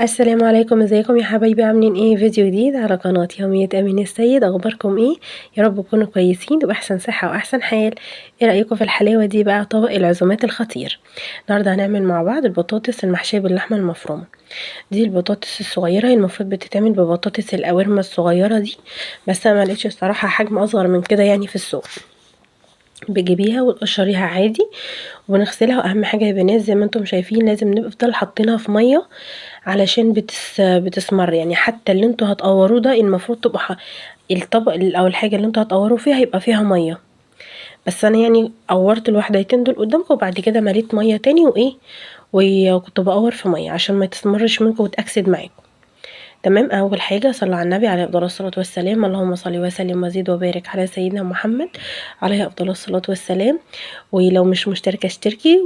السلام عليكم، ازيكم يا حبايبي؟ عاملين ايه؟ فيديو جديد على قناة يومية أمين السيد. اخباركم ايه؟ يا رب تكونوا كويسين وباحسن صحة واحسن حال. ايه رأيكم في الحلاوة دي بقى؟ طبق العزومات الخطير. النهارده هنعمل مع بعض البطاطس المحشية باللحمة المفرومة. دي البطاطس الصغيرة، هي المفروض بتتعمل ببطاطس القوارمة الصغيرة دي، بس انا ما لقيتش الصراحة حجم اصغر من كده يعني في السوق. بتجيبيها وتقشريها عادي ونغسلها، واهم حاجة يا بنات زي ما انتم شايفين لازم نفضل حاطينها في مية علشان بتسمر، يعني حتى اللي انتوا هتقوروه ده المفروض تبقى الطبق او الحاجة اللي انتوا هتقوروه فيها يبقى فيها مية. بس انا يعني قورت الوحدتين دول قدامكم، وبعد كده مليت مية تاني وكنت بقور في مية عشان ما تسمرش منكم وتأكسد معاكم. تمام. اول حاجة صلى على النبي عليه افضل الصلاة والسلام، اللهم صل وسلم وزيد وبارك على سيدنا محمد عليه افضل الصلاة والسلام. ولو مش مشتركة اشتركي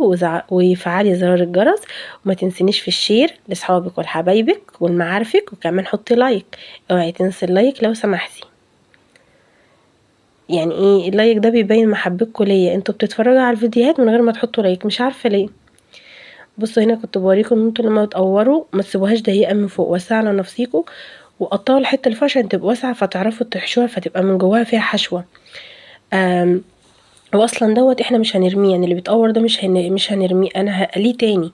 وفعلي زرار الجرس، وما تنسينيش في ال share لاصحابك ولحبايبك ولمعارفك، وكمان حطي like، اوعي تنسي ال like لو سمحتي. يعني ايه ال like ده؟ بيبين محبتكم ليا، انتوا بتتفرجوا على الفيديوهات من غير ما تحطوا like، مش عارفه ليه. بصوا هنا كنت بوريكم ان انتوا لما تقوروا ما تسيبوهاش ضيقه من فوق، وسعوا على نفسيكم وقطعوا الحتة اللي فوق عشان تبقى واسعة فتعرفوا تحشوها، فتبقى من جواها فيها حشوه. واصلا دوت احنا مش هنرميه، يعني اللي بيتقور ده مش هنرميه، انا هقليه تاني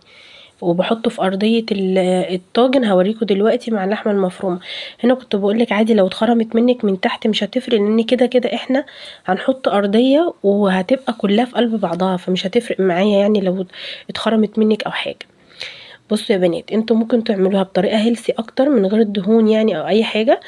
وبحطه في ارضية الطاجن، هوريكم دلوقتي مع اللحمة المفرومه. هنا كنت بقولك عادي لو اتخرمت منك من تحت مش هتفرق، لان كده كده احنا هنحط ارضية وهتبقى كلها في قلب بعضها، فمش هتفرق معايا يعني لو اتخرمت منك او حاجة. بصوا يا بنات، انتوا ممكن تعملوها بطريقة healthy اكتر من غير الدهون يعني او اي حاجة،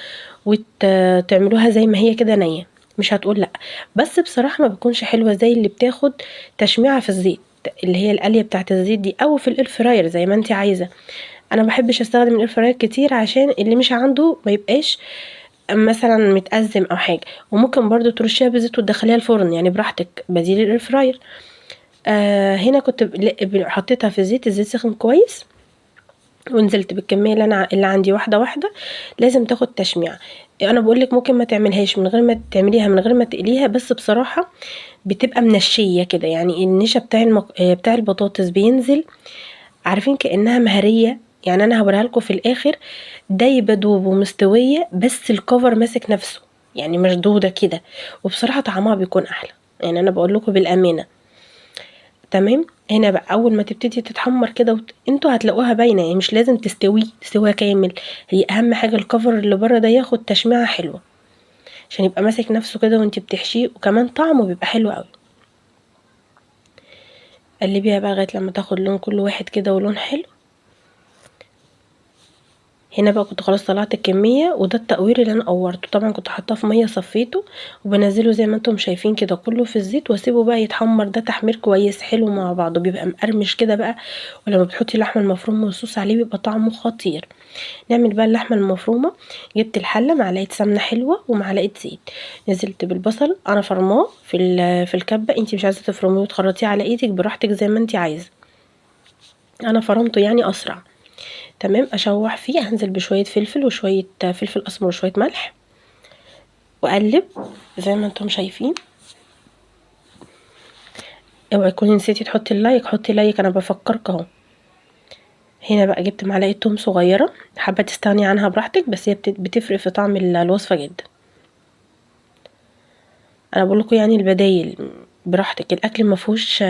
وتعملوها زي ما هي كده نيه، مش هتقول لا، بس بصراحة ما بتكونش حلوة زي اللي بتاخد تشميعه في الزيت، اللي هي القليه بتاعه الزيت دي، او في ال air fryer زي ما انت عايزه. انا ما بحبش استخدم ال air fryer كتير عشان اللي مش عنده ما يبقاش مثلا متأزم او حاجة. وممكن برضو ترشيها بزيت وتدخليها الفرن، يعني براحتك بديل ال air fryer. هنا كنت حطيتها في الزيت، الزيت سخن كويس، ونزلت بالكمية اللي عندي واحدة واحدة. لازم تاخد تشميعه. انا بقولك ممكن ما تعملهاش من غير ما تعمليها، من غير ما تقليها، بس بصراحة بتبقى منشيه كده، يعني النشا بتاع البطاطس بينزل، عارفين كانها مهريه. يعني انا هوريها لكم في الاخر، دايبه دوب ومستويه، بس الكفر ماسك نفسه، يعني مشدودة كده، وبصراحة طعمها بيكون احلى، يعني انا بقول لكم بالامانة. تمام. هنا بقى اول ما تبتدي تتحمر كده انتوا هتلاقوها باينة، يعني مش لازم تستوي سوا كامل، هي اهم حاجة الكفر اللي بره ده ياخد تشميعه حلوة عشان يبقى ماسك نفسه كده وانتي بتحشيه، وكمان طعمه بيبقى حلو قوي. قلبيها بقى لغاية لما تاخد لون كل واحد كده ولون حلو. هنا بقى كنت خلاص طلعت الكمية، وده التقوير اللي انا قورته، طبعا كنت حاطاه في مية صفيته، وبنزله زي ما انتم شايفين كده كله في الزيت، واسيبه بقى يتحمر، ده تحمير كويس حلو مع بعضه، بيبقى مقرمش كده بقى، ولما بتحطي اللحمة المفرومه والصوص عليه بيبقى طعمه خطير. نعمل بقى اللحمة المفرومه. جبت الحلة معلقه سمنه حلوة ومعلقة زيت، نزلت بالبصل، انا فرماه في الكبه، انتي مش عايزه تفرميه وتخرطيه على ايدك براحتك زي ما انتي عايزه، انا فرمته يعني اسرع. تمام. اشوح فيه، هنزل بشوية فلفل وشوية فلفل اسمر وشوية ملح، واقلب زي ما انتم شايفين. اوعي تكوني نسيتي تحطي ال like، حطي like، انا بفكرك اهو. هنا بقى جبت معلقه توم صغيرة، حابة تستغني عنها براحتك، بس هي بتفرق في طعم الوصفة جدا. انا بقول لكم يعني البدايل براحتك، الاكل ما فيهوش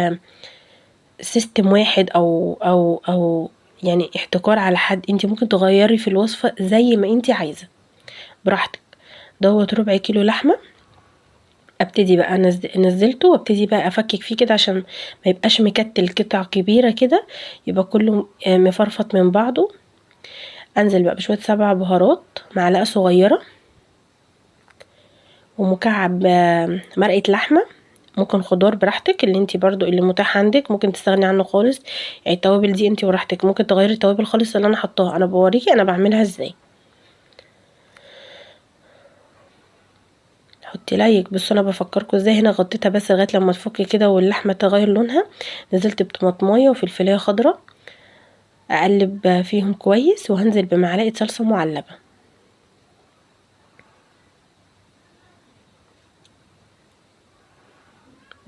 system واحد او يعني احتكار على حد، انت ممكن تغيري في الوصفة زي ما انت عايزه براحتك. دوت ربع كيلو لحمه، ابتدي بقى نزلته، وابتدي بقى افكك فيه كده عشان ما يبقاش مكتل قطع كبيرة كده، يبقى كله مفرفط من بعضه. انزل بقى بشوية 7 بهارات، معلقه صغيرة، ومكعب مرقه لحمه، ممكن خضار براحتك اللي انتي برضو اللي متاح عندك، ممكن تستغني عنه خالص، يعني التوابل دي انتي وراحتك، ممكن تغيري التوابل خالص اللي انا حطاها، انا بوريكي انا بعملها ازاي. حطي like. بصوا انا بفكركم ازاي. هنا غطيتها بس لغاية لما تفك كده واللحمة تغير لونها، نزلت بطماطمايه وفلفلايه خضراء، اقلب فيهم كويس، وهنزل بمعلقه صلصه معلبه.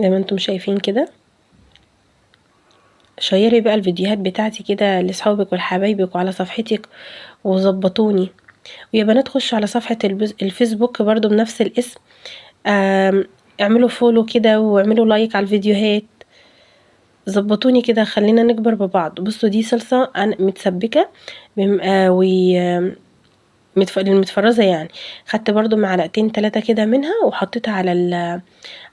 زي ما انتم شايفين كده. شيري بقى الفيديوهات بتاعتي كده لاصحابك ولحبايبك وعلى صفحتك وظبطوني. ويا بنات خشوا على صفحة الفيسبوك برضو بنفس الاسم، اعملوا follow كده واعملوا like على الفيديوهات، ظبطوني كده، خلينا نكبر ببعض. بصوا دي صلصة متسبكة المتفرزة يعني، خدت برضو معلقتين 3 كده منها وحطيتها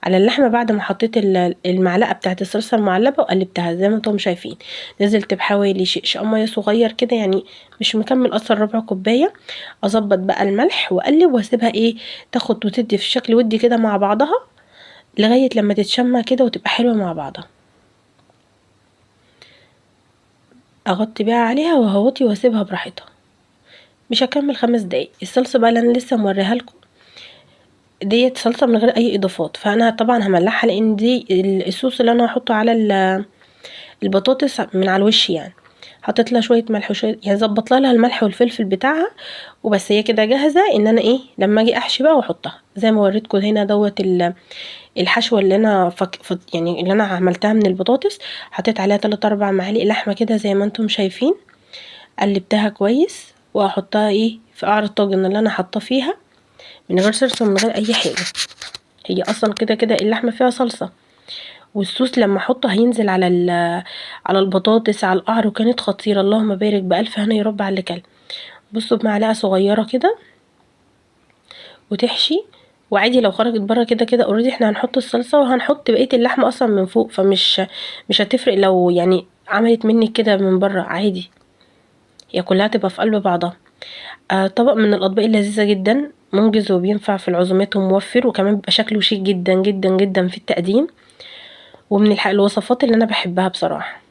على اللحمة بعد ما حطيت المعلقة بتاعت الصلصة المعلبة وقلبتها زي ما انتم شايفين. نزلت بحوالي شقشقة مية صغير كده، يعني مش مكمل اصلا ربع كوباية. اظبط بقى الملح واقلب واسيبها تاخد وتدي في الشكل ودي كده مع بعضها لغاية لما تتشمع كده وتبقى حلوة مع بعضها. اغطي بقى عليها وهوطي واسيبها براحتها، مش هكمل 5 دقايق. الصلصة بقى اللي انا لسه موريها لكم ديت صلصة من غير اي اضافات، فانا طبعا هملحها لان دي الصوص اللي انا هحطه على البطاطس من على الوش يعني. حطيت لها شوية ملح وشوية، يعني ظبطت لها الملح والفلفل بتاعها وبس. هي كده جاهزة ان انا لما اجي احشي بقى واحطها زي ما وريتكم هنا دوت الحشوه اللي انا يعني اللي انا عملتها من البطاطس. حطيت عليها 3 4 معالق لحمه كده زي ما انتم شايفين، قلبتها كويس واحطها في قعر الطاجن اللي انا حاطاه فيها من غير صلصه ومن غير اي حاجة. هي اصلا كده كده اللحمة فيها صلصه، والصوص لما احطه هينزل على البطاطس على القعر، وكانت خطيرة. اللهم بارك، بالف هنا يا رب على اللي كل. بصوا بمعلقه صغيرة كده وتحشي، وعادي لو خرجت بره كده كده اوريدي احنا هنحط الصلصه وهنحط بقية اللحمة اصلا من فوق، فمش مش هتفرق لو عملت منك كده من بره، عادي هي كلها تبقى في قلب بعضها. طبق من الاطباق اللذيذة جدا، منجز وبينفع في العزومات وموفر، وكمان بيبقى شكله شيك جدا جدا جدا في التقديم، ومن الوصفات اللي انا بحبها بصراحة.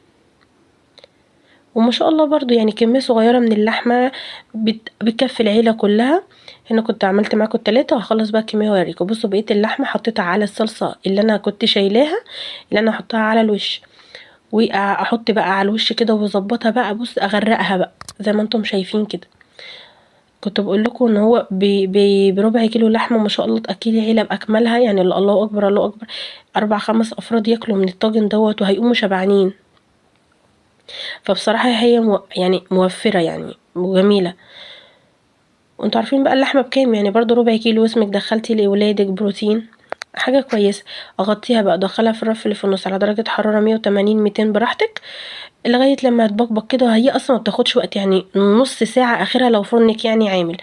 وما شاء الله برضو كمية صغيرة من اللحمة بتكفي العيلة كلها. هنا كنت عملت معاكم ال3، وهخلص بقى الكمية واوريكم. بصوا بقية اللحمة حطيتها على الصلصه اللي انا كنت شايلاها، اللي انا هحطها على الوش، واحط بقى على الوش كده واظبطها بقى. بص اغرقها بقى زي ما انتم شايفين كده. كنت بقول لكم ان هو بربع كيلو لحمه ما شاء الله تاكلي عيله باكملها، الله اكبر الله اكبر، 4 5 افراد ياكلوا من الطاجن دوت وهيقوموا شبعانين. فبصراحة هي موفره وجميلة. وانتوا عارفين بقى اللحمة بكام، برضو ربع كيلو اسمك دخلتي لولادك بروتين، حاجة كويسة. اغطيها بقى، ادخلها في الرف اللي في النص على درجه حرارة 180 200 براحتك لغاية لما تبقبق كده. هي اصلا ما بتاخدش وقت، نص ساعة اخرها لو فرنك عامل.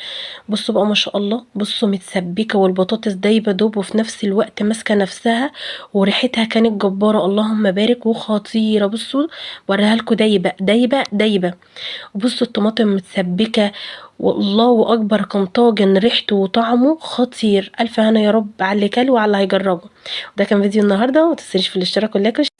بصوا بقى ما شاء الله، بصوا متسبكه والبطاطس دايبه دوب، وفي نفس الوقت ماسكه نفسها، وريحتها كانت جبارة اللهم بارك وخطيرة. بصوا وريها لكم دايبه دايبه دايبه. وبصوا الطماطم متسبكه، والله اكبر، كان طاجن ريحته وطعمه خطير. الف هنا يا رب على اللي كل وعلى اللي هيجربه. وده كان فيديو النهارده، وما تنسوش في الاشتراك وال like.